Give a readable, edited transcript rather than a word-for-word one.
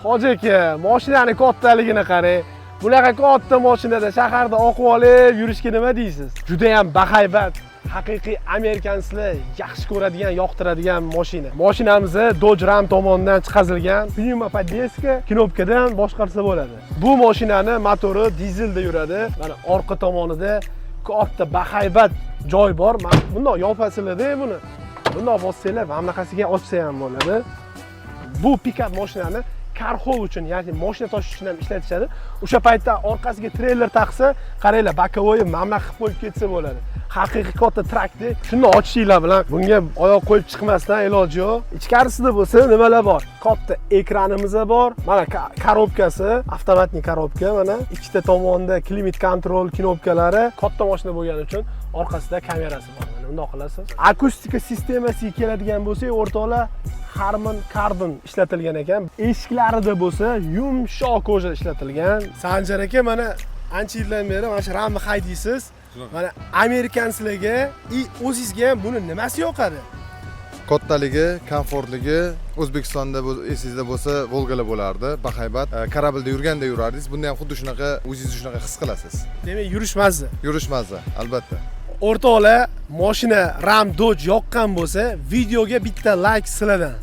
Hoji aka, mashinani kattaligini qarang. Bunaqa katta mashinada shaharda oqib olib yurishga nima deysiz? Juda ham bahaybat, haqiqiy американец lar yaxshi ko'radigan, yoqtiradigan mashina. Mashinamiz Dodge Ram tomonidan chiqarilgan. Пневмоподвеска, knopkadan boshqarsa bo'ladi. Bu mashinani motori dizelda yuradi. Mana orqa tomonida katta bahaybat joy bor. Mana bundoq yopasizlarda buni. Bundoq bossanglar, mana bunaqasiga ochsa ham bo'ladi. Bu pikap mashinani car haul uchun, ya'ni mashina tashish uchun ham ishlatishadi. O'sha paytda orqasiga treyler taqsa, qaranglar, боковой mana bunaqa qilib qo'yib ketsa bo'ladi. Haqiqiy katta truck da. Shuni ochishinglar bilan bunga oyoq qo'yib chiqmasdan iloji yo'q. Ichkarisida bo'lsa nimalar bor? Katta ekranimiz bor. Mana korobkasi, автоматный korobka, mana ikkita tomonda климат-контроль knopkalari. Katta mashina bo'lgani uchun orqasida kamerasi bor. Mana bundoq qilasiz. Akustika sistemasiga keladigan bo'lsak, o'rtoqlar, Harman Kardon ishlatilgan ekan. Eshiklarida bo'lsa yumshoq кожа ishlatilgan. Sanjar aka, mana ancha yildan beri mana shu Ramni haydaysiz. Mana американец larga и o'zingizga ham buni nimasi yoqadi? Kattaligi, komfortligi. O'zbekistonda esingizda bo'lsa, Volgalar bo'lardi, bahaybat. Корабль da yurganda yurardingiz. Bunda ham xuddi shunaqa, o'zingizni shunaqa his qilasiz. Demak, yurish mazza. Yurish mazza, albatta. O'rtoqlar, mashina Ram Dodge yoqqan bo'lsa, videoga bitta like sizlardan.